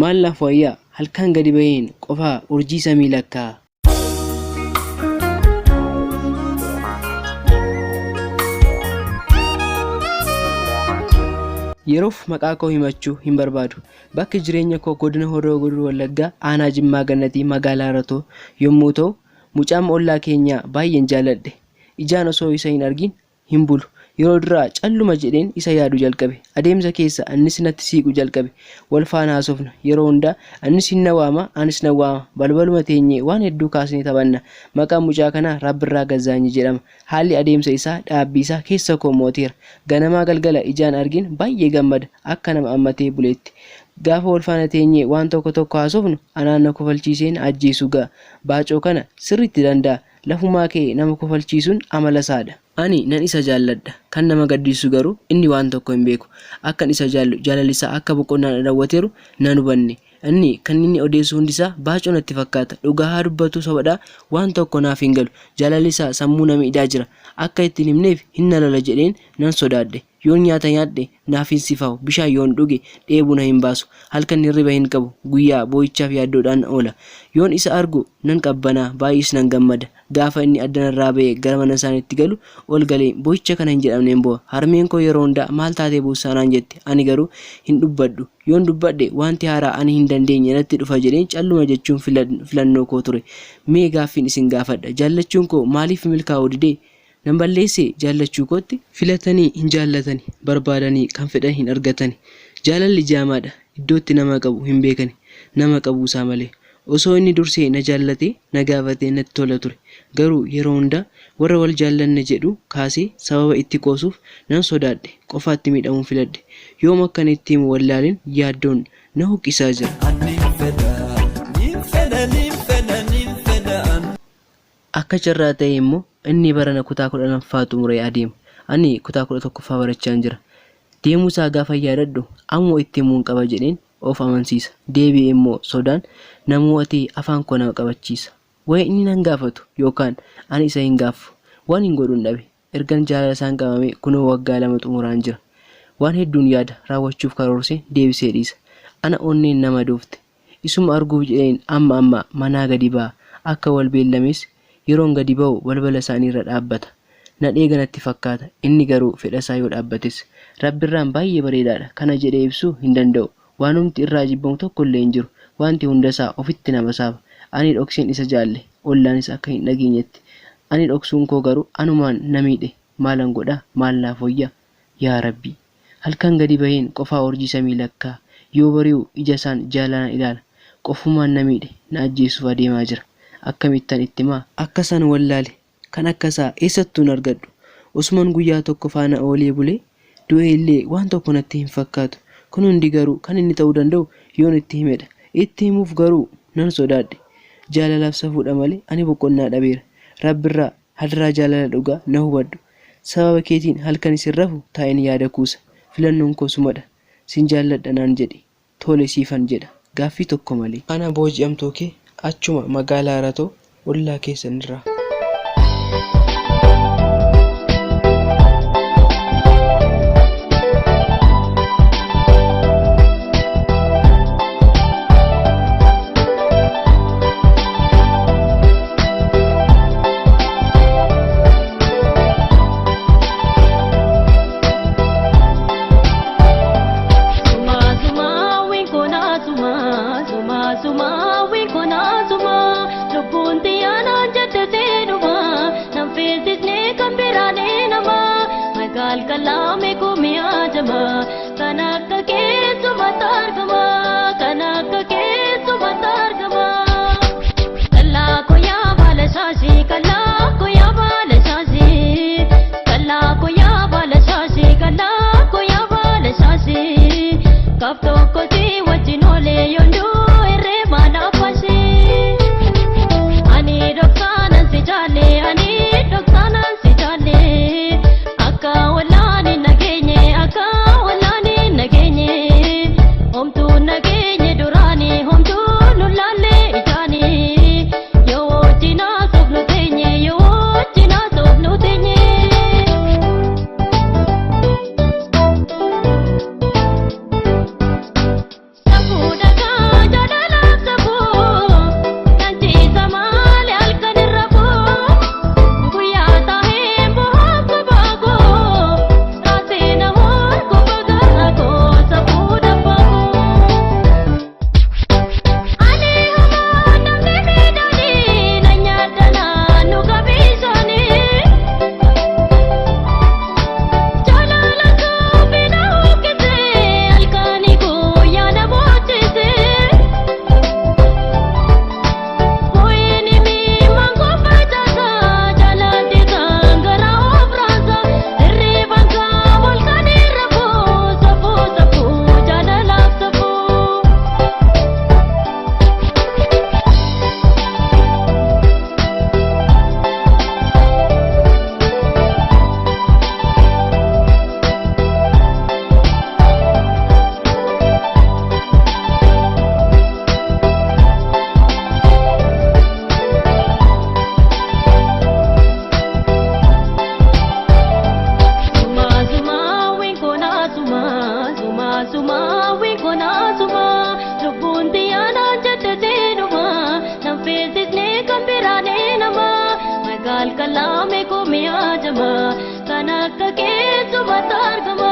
Maal naaf wayyaa? Halkan gadi baheen qofaa urjii samii lakkaa'a. Yeroof maqaa koo himachuu hin barbaadu. Bakki jireenya koo Godina Horroo Guduruu Wallaggaa Aanaa Jimmaa Gannatii Magaalaa Ratoo yommuu ta'u, mucaama ollaa keenyaa baay'een jaalladhe. Ijaan osoo isa hin argin hin bulu. Yeroo duraa calluma jedheen isa yaaduu jalqabe. Adeemsa keessa innis natti siiquu jalqabe. Wal faana haasofna. Yeroo hundaa innis hin na waama, anis nan waama. Balbaluma teenyee waan hedduu kaasnee taphanna. Maqaan mucaa kanaa Rabbirraa Gazzaanyi jedhama. Haalli adeemsa isaa, dhaabbii isaa keessa koo mo'ateera. Ganamaa galgala ijaan argin baay'ee gammada. Akka nama ammatee buleetti. Gaafa wal faana teenyee waan tokko tokko haasofnu anaan na kofalchiisee na ajjeesuu ga'a. Baacoo kana sirriitti danda'a. Lafumaa ka'ee nama kofalchiisuun amalasaadha. Ani nan isa jaalladha. Kan nama gaddisiisu garuu inni waan tokko hin beeku. Akkan isa jaallu jaalallisaa akka boqonnaa na dhawwateeru nan hubanne. Inni kan inni odeessu hundisaa baacoo natti fakkaata. Dhugaa haa dubbatuu sobadhaa waan tokko naaf hin galu. Jaalalli isaa sammuu na miidhaa jira. Akka itti hin himneef hin na lola jedheen nan sodaadhe. Yoon nyaata nyaadhe naaf hin sifaa'u, bishaan yoon dhuge dheebuu na hin baasu. Halkan hirriba hin qabu, guyyaa boo'ichaaf yaaddoodhaan oola. Yoon isa argu nan qabbanaa'a, baay'ees nan gammada. Gaafa inni adda narraa ba'ee gara mana isaaniitti galu, ol galee boo'icha kana hin jedhamnen boo'a. Harmeen koo yeroo hundaa maal taatee boossaa naan jetti. Ani garuu hin dubbadhu. Yoon dubbadhe wanti haaraa ani hin dandeenye natti dhufa jedheen calluma jechuun filannoo koo ture. Mee gaaffiin isin gaafadha. Jaallachuun koo maaliif milkaa'uu dide? Nan balleessee jaallachuu kootti? Filatanii hin jaallatani, barbaadanii kan fedhan hin argatani. Jaalalli jaamaadha, iddootti nama qabu hin beekani, nama qabuusaa malee. Osoo inni dursee na jaallatee, na gaafatee natti tola ture. Garuu yeroo hundaa warra wal jaallanne jedhu kaasee sababa itti qoosuuf nan sodaadhe, qofaatti miidhamuun filadhe. Yoom akkan itti himu wallaaleen yaaddoon na huqqisaa jira. An nin fedha, nin fedha, nin fedha, nin fedha an. Akka carraa ta'ee immoo inni barana kutaa 12ffaa xumuree adeema. Ani kutaa 11ffaa barachaan jira. Deemuusaa gaafan yaadadhu ammuma itti himuun qaba jedheen of amansiisa. Deebi'ee immoo sodaan na moo'atee afaan koo na qabachiisa. Wayi inni nan gaafatu yookaan ani isa hin gaaffu. Waanin godhun dhabe. Ergan jaalala isaan qabamee kunoo waggaa 2 xumuraan jira. Waan hedduun yaada, raawwachuuf karoorseen deebisee dhiisa. Ana onneen na madoofte. Isuma arguuf jedheen amma amma manaa gadi ba'a. Akka wal beellames yeroon gadi ba'u balbala isaaniirra dhaabbata. Na dheega natti fakkaata. Inni garuu fedhasaa yoo dhaabbates. Rabbirraan baay'ee bareedaadha. Kana jedhee ibsuu hin danda'u. Waanumti irraa jibbamu tokkollee hin jiru. Wanti hundasaa ofitti nama saaba. Ani dhokseen isa jaalle. Ollaanis akka hin dhageenyetti. Ani dhoksuun koo garuu anumaan na miidhe. Maalan godha? Maal naaf wayya? Yaa Rabbi! Halkan gadi baheen qofaa urjii samii lakkaa'a. Yoo bari'u ija isaan jaalalaan ilaala. Qofumaan na miidhe, na ajjeesuuf adeemaa jira. Akkamittan itti himaa? Akkasan wallaale. Kan akka isaa eessattuu hin argadhu. Osuman guyyaa tokko faana oolee bulee du'ee illee waan tokko natti hin fakkaatu. Kun hundi garuu kan inni ta'uu danda'u yoon itti himedha. Itti himuuf garuu nan sodaadhe. Jaalalaaf safuudha malee ani boqonnaa dhabeera. Rabbirraa hadaraa jaalala dhugaa na hubadhu. Sababa keetiin halkanis hin rafu taa'een yaada kuusa. Filannoon koo sumadha. Sin jaalladha naan jedhi. Tole siifan jedha. Gaaffii tokko malee. Ana booji'amtuu kee achuma magaalaa Ratoo ollaa keessan irraa. Zuma zuma winkona zuma zuma zuma winkona zuma lubbuun xiyyaana jette seenuma nan feesisne kan biraane nama magaal kalaame kumiyaa jama kan akka keessumatti argama kan akka keessumatti argama. Kallaa koyaa baala shaashii kallaa koyaa baala shaashii kallaa koyaa baala shaashii kallaa koyaa baala shaashii kaaf tokko si wajjin oolee yonduu irree maana fashii. Ani dhoksaanan si jaalle ani dhoksaanan si jaalle akka wallaani nageenye akka wallaani nageenye homtuu nageenye. Kalaame koo mi'aa jamaa kan akka keessumatti argama.